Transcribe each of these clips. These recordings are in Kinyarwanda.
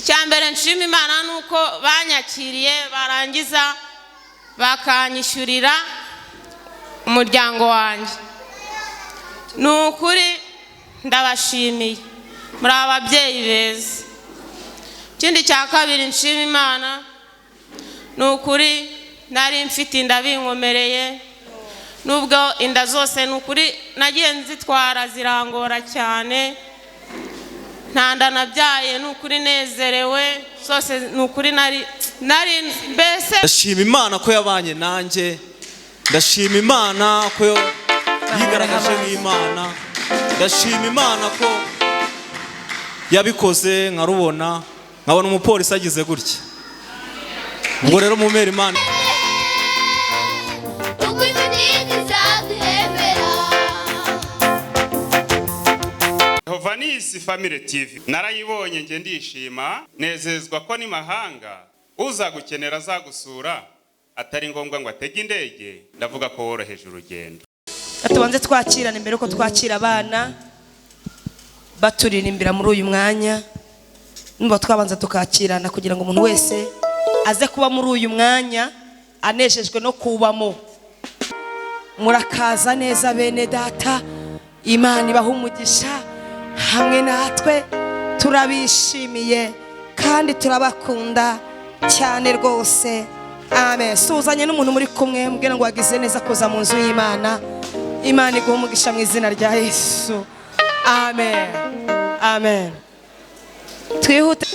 Icya mbere nshima Imana ni uko banyakiriye, barangiza bakanyishyurira umuryango wanjye. Ni ukuri ndabashimiye, muri ababyeyi beza. Ikindi cya kabiri nshima Imana ni ukuri nari mfite inda binkomereye, nubwo inda zose ni ukuri nagiye nzitwara zirangora cyane, nta nda nabyaye, ni ukuri nezerewe zose, ni ukuri nari mbese. Ndashima Imana ko yabanye nanjye, ndashima Imana ko yigaragaje nk'Imana, ndashima Imana ko yabikoze nkarubona, nkabona umupolisi agize gutya. Ubwo rero mumere Imana. Jehovanisi Family TV narayibonye, nge ndishima, nezezwa ko ni mahanga uzagukenera azagusura atari ngombwa ngo atege indege. Ndavuga ko woroheje urugendo. Tubanze twakirane mbere uko twakira abana baturirimbira muri uyu mwanya. Numva twabanza tukakirana kugira ngo umuntu wese aze kuba muri uyu mwanya anejejwe no kubamo. Murakaza neza bene data, Imana ibaha umugisha hamwe natwe, turabishimiye kandi turabakunda cyane rwose. Amen. Suzanye n'umuntu muri kumwe, mbwira ngo wagize neza kuza mu nzu y'Imana. Imana iguha umugisha mu izina rya Yesu. Amen. Amen. Twihute.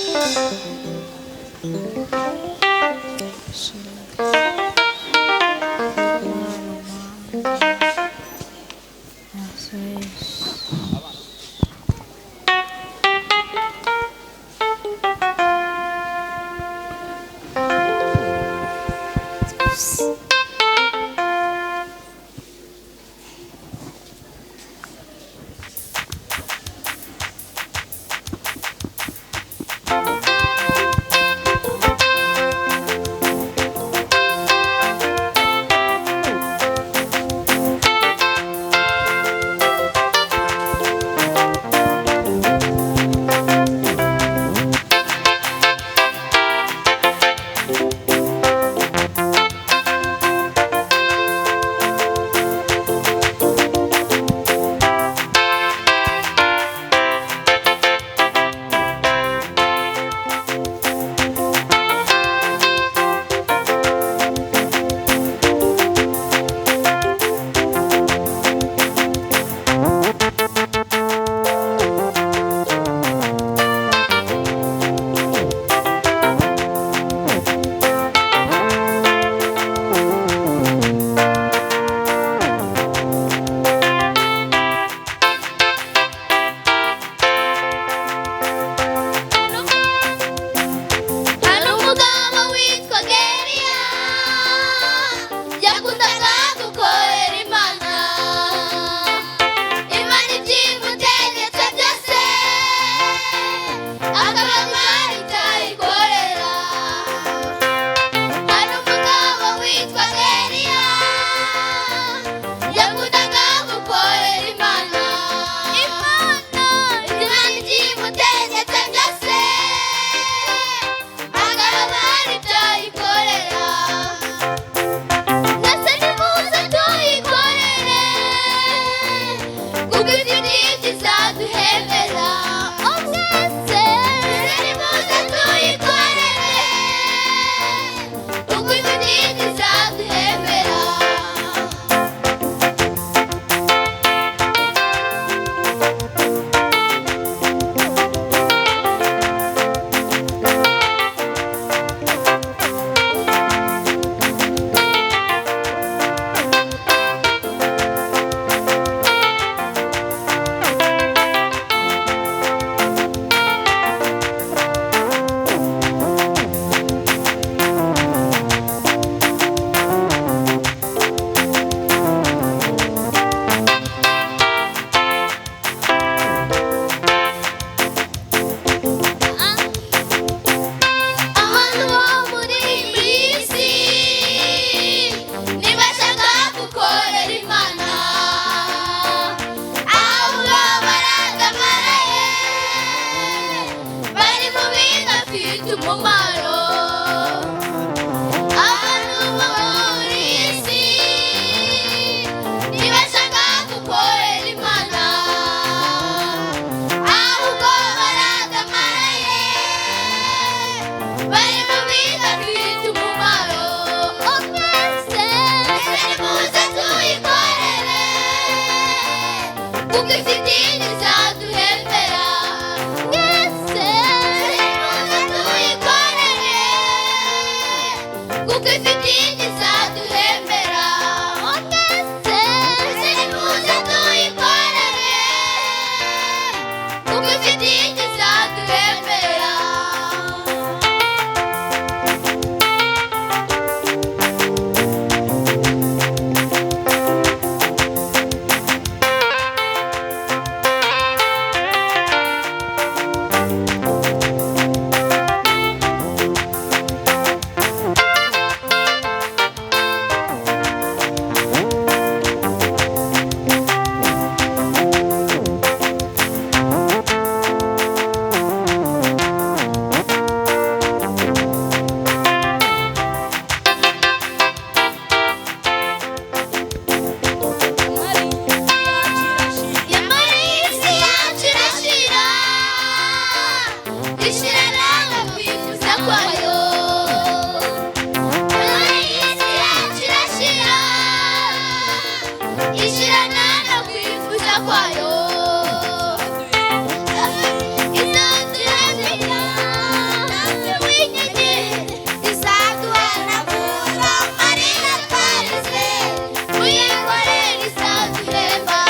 Kuko ibyo izaduhembera. Oh, mwese. Umumaro abantu bo muri iyi si ntibashaka gukorera Imana, ahubwo baradamaraye, bari mu bidafite umumaro. Mwese nimuze tuyikorere, kuko ifite izaduhembera. Mwese nimuze tuyikorere, kuko ifite izaduhembera. Mwese nimuze tuyikorere, kuko ifite izaduhembera. Nyamara iyi si yacu irashira, ishira nawe kwifuza kwayo. Nyamara iyi si yacu irashira, ishira nawe kwifuza kwayo. Izaduhembera, natwe wenyine, izaduhanagura amarira twarize, uyikorere izaduhemba.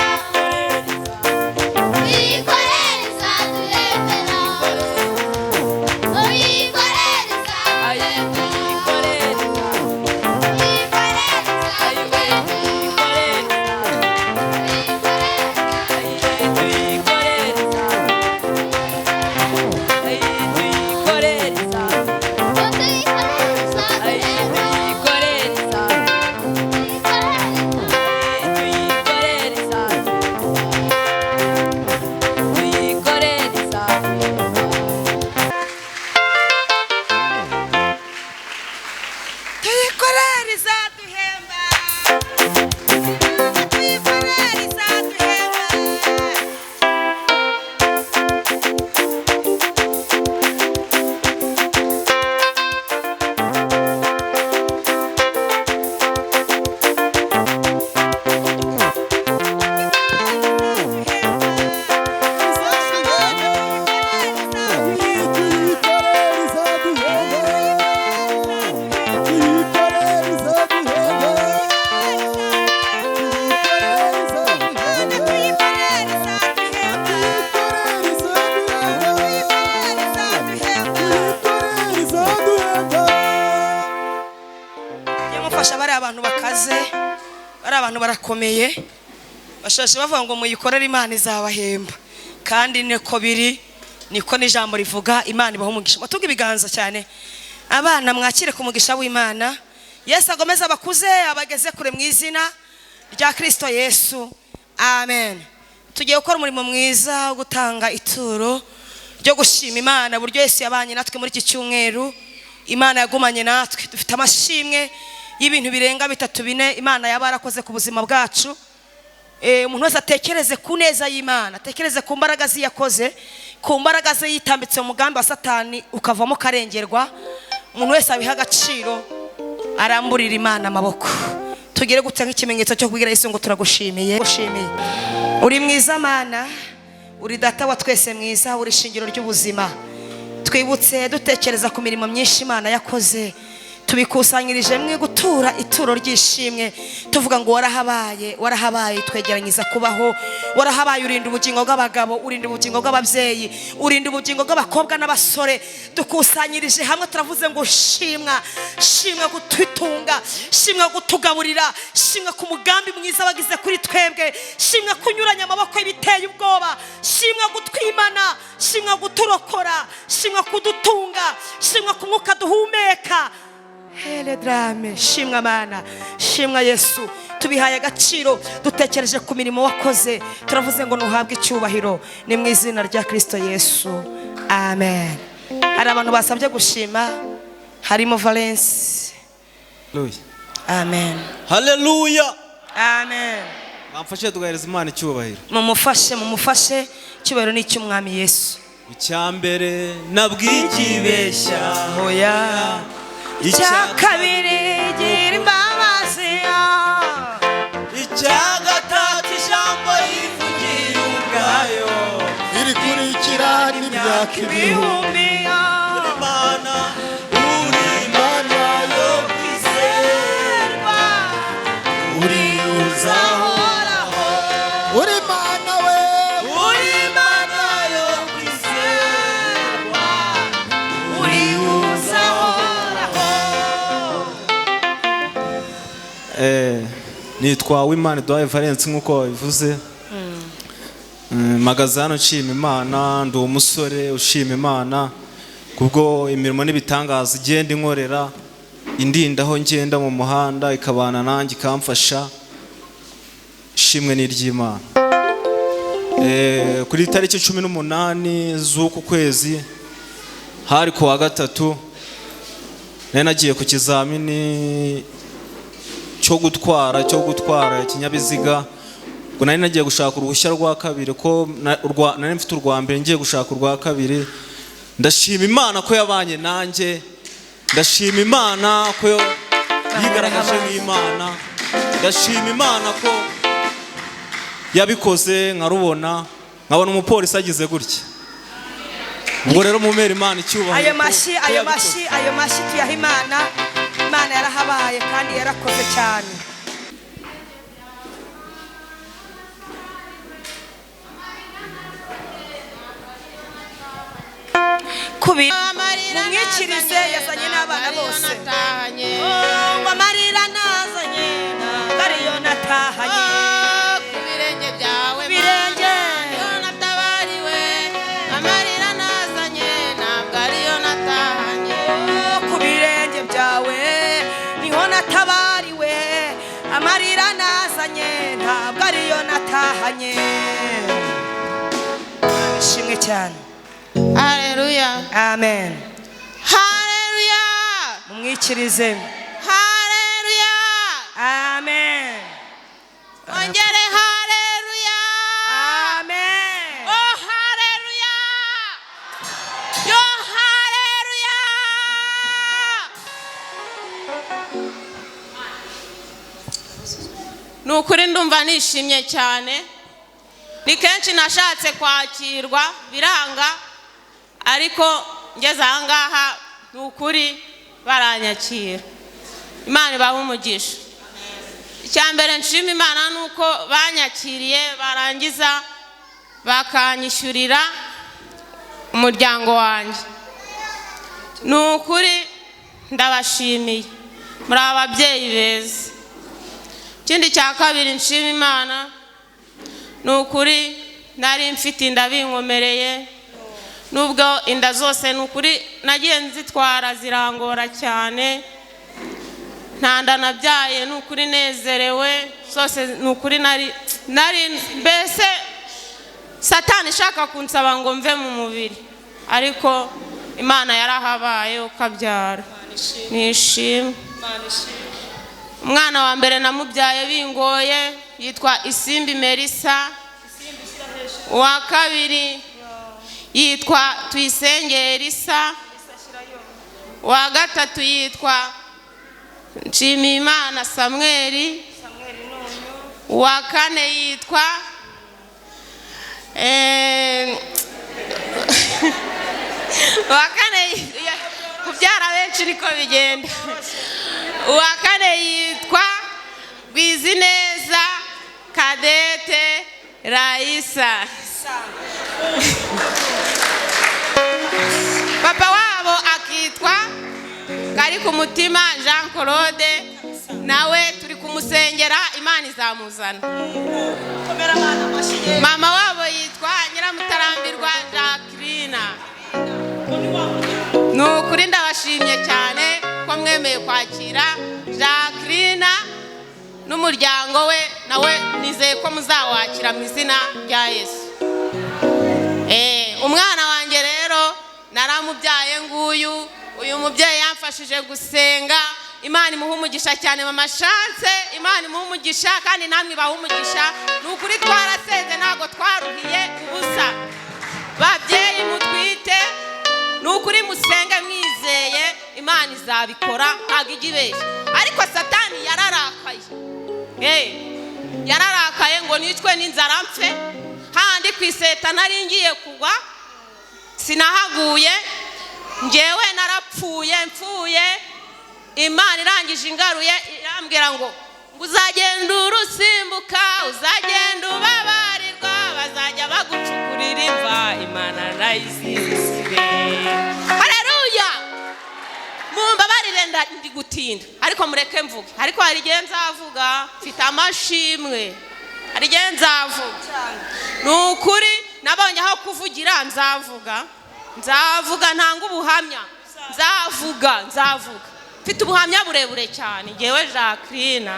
Uyikorere izaduhembera, uyikorere izaduhembera, uyikorere izaduhembera. Tuyikorere izaduhemba, tuyikorere izaduhemba. Mujye mufasha bariya abantu bakaze, bariya abantu barakomeye, bashaje bavuga ngo muyikorere Imana izabahemba, kandi niko biri, niko n'ijambo rivuga. Imana ibaha umugisha. Mutunge ibiganza cyane, abana mwakire ku mugisha w'Imana. Yesu agomeze abakuze, abageze kure mu izina rya Kristo Yesu, amen. Tugiye gukora umurimo mwiza wo gutanga ituro ryo gushima Imana buryo Yesu yabanye natwe muri iki cyumweru. Imana yagumanye natwe, dufite amashimwe y'ibintu birenga bitatu bine Imana yaba yarakoze ku buzima bwacu. Umuntu wese atekereze ku neza y'Imana, atekereze ku mbaraga ze yakoze, ku mbaraga ze yitambitse mu mugambi wa Satani ukavamo ukarengerwa. Umuntu wese abiha agaciro, aramburira Imana amaboko. Tugere gutya nk'ikimenyetso cyo kubwira Yesu ngo turagushimiye, gushimiye. Uri mwiza Mana, uri data wa twese mwiza, uri ishingiro ry'ubuzima. Twibutse dutekereza ku mirimo myinshi Imana yakoze, tubikusanyirije mwe gutura ituro ry'ishimwe, tuvuga ngo warahabaye, warahabaye, twegeranyiza kubaho, warahabaye, urinda ubugingo bw'abagabo, urinda ubugingo bw'ababyeyi, urinda ubugingo bw'abakobwa n'abasore. Dukusanyirije hamwe turavuze ngo shimwa, shimwa kututunga, shimwa kutugaburira, shimwa ku mugambi mwiza wagize kuri twebwe, shimwa kunyuranya amaboko y'ibiteye ubwoba, shimwa gutwimana, shimwa guturokora, shimwa kudutunga, shimwa ku mwuka duhumeka. Hele drame, shimwa Mana, shimwa Yesu. Tubihaye agaciro, dutekereje ku mirimo wakoze, turavuze ngo nuhabwe icyubahiro, ni mu izina rya Kristo Yesu, amen. Hari abantu basabye gushima, harimo Valence. Amen. Haleluya. Amen. Mwamfashe tugahereza Imana icyubahiro. Mumufashe, mumufashe, icyubahiro ni icy'Umwami Yesu. Icyambere nabwigibeshya Oya. Icya kabiri gira imbabazi. Icya gatatu ijambo yivugiye ubwayo irikurikira n'imyaka ibihumbi. Imana uri Imana yo kwizerwa, uri uzahoraho, uri Imana we, uri Imana yo kwizerwa, uri uzahoraho. Nitwa Uwimana Duhaye Valence nk'uko babivuze. Mpagaze hano nshima Imana, ndi umusore ushima Imana kubwo imirimo n'ibitangaza igenda inkorera, indinda aho ngenda mu muhanda, ikabana nanjye ikamfasha. Ishimwe ni iry'Imana. Kuri tariki 18 z'uku kwezi, hari ku wa gatatu, nari nagiye ku kizamini cyo gutwara ikinyabiziga. Ubwo nari nagiye gushaka uruhushya rwa kabiri, ko nari mfite urwa mbere, ngiye gushaka urwa kabiri. Ndashima Imana ko yabanye nanjye, ndashima Imana ko yigaragaje nk'Imana, ndashima Imana ko yabikoze nkarubona, nkabona umupolisi agize gutya. Ubwo rero mumere Imana icyubahiro. Ayo mashyi, ayo mashyi, ayo mashyi tuyaha Imana. Imana yarahabaye kandi yarakoze cyane. Mumwikirize, yazanye n'abana bose. Ngo amarira nazanye ntabwo ariyo natahanye. Ku birenge byawe, birenge natabariwe. Amarira nazanye ntabwo ariyo natahanye. Ku birenge byawe niho natabariwe. Amarira nazanye ntabwo ariyo natahanye. Ishimwe cyane. Haleluya. Amen. Haleluya. Mumwikirize. Haleluya. Amen. Ongere haleluya. Amen. Oh haleluya. Yo haleluya. Ni ukuri ndumva nishimye cyane. Ni kenshi nashatse kwakirwa biranga, ariko ngeze aha ngaha ni ukuri baranyakira. Imana ibahe umugisha. Icya mbere nshima Imana ni uko banyakiriye, barangiza bakanyishyurira umuryango wanjye. Ni ukuri ndabashimiye, muri ababyeyi beza. Ikindi cya kabiri nshima Imana ni ukuri nari mfite inda binkomereye, nubwo inda zose ni ukuri nagiye nzitwara zirangora cyane. Nta nda nabyaye ni ukuri nezerewe zose, ni ukuri nari mbese Satani ishaka kunsaba ngo mve mu mubiri, ariko Imana yarahabaye ukabyara. Nishimwe. Umwana wa mbere namubyaye bingoye, yitwa Isimbi Melissa. Uwa kabiri yitwa Tuyisenge Elisa. Uwa gatatu yitwa Nshimiyimana Samweli. Uwa kane yitwa uwa kane, kubyara benshi niko bigenda. Uwa kane yitwa Rwizineza Kadete Raisa. Papa wabo akitwa Kari ku mutima Jean Claude, nawe turi kumusengera Imana izamuzana. Mama wabo yitwa Nyiramutarambirwa Jacqueline. Ni ukuri ndabashimye cyane ko mwemeye kwakira Jacqueline n'umuryango we, nawe nizeye ko muzawakira mu izina rya Yesu. Umwana wanjye rero Naramubyaye nguyu. Uyu mubyeyi yamfashije gusenga. Imana imuha umugisha cyane, mama Chance, Imana imuha umugisha kandi namwe ibaha umugisha. Ni ukuri twarasenze, ntabwo twaruhiye ubusa. Babyeyi mutwite, ni ukuri musenge mwizeye, Imana izabikora, ntabwo ijya ibeshya. Ariko Satani yararakaye, yararakaye ngo nicwe n'inzara mpfe. Handi ku iseta nari ngiye kugwa, sinahaguye, ngewe narapfuye mpfuye. Imana irangije ingaruye, irambwira ngo uzagenda urusimbuka, uzagenda ubabarirwa, bazajya bagucukurira imva, Imana nayisize. Haleluya! Mumbabarire ndi gutinda, ariko mureke mvuge. Ariko hari igihe nzavuga mfite amashimwe, hari igihe nzavuga. Ni ukuri nabonye aho kuvugira, nzavuga, nzavuga, ntanga ubuhamya, nzavuga, nzavuga mfite ubuhamya burebure cyane. Ngewe Jacqueline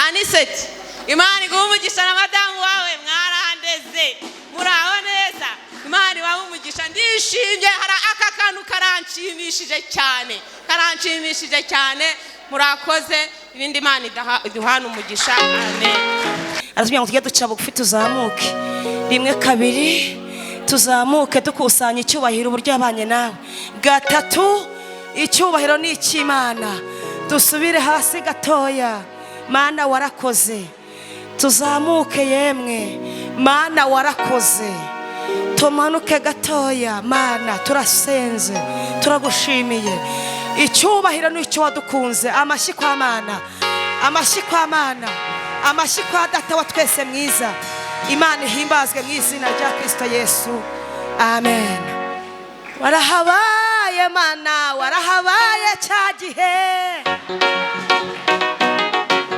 Aniseti, Imana iguhe umugisha na madamu wawe, mwarandeze, muraho neza, Imana ibahe umugisha. Ndishimye, hari aka kantu karanshimishije cyane, karanshimishije cyane. Murakoze, ibindi Imana iduhana umugisha. Amen. Aratubwira ngo tujye duca bugufi tuzamuke rimwe, kabiri, tuzamuke dukusanya icyubahiro uburyo yabanye nawe. Gatatu, icyubahiro ni icy'Imana. Dusubire hasi gatoya. Mana warakoze, tuzamuke yemwe. Mana warakoze, tumanuke gatoya. Mana turasenze, turagushimiye. Icyubahiro ni icyo wadukunze. Amashyi kwa Mana, amashyi kwa Mana, amashyi kwa Data wa twese mwiza. Imana ihimbazwe mu izina rya Kristo Yesu, amen. Warahabaye Mana, warahabaye cyane.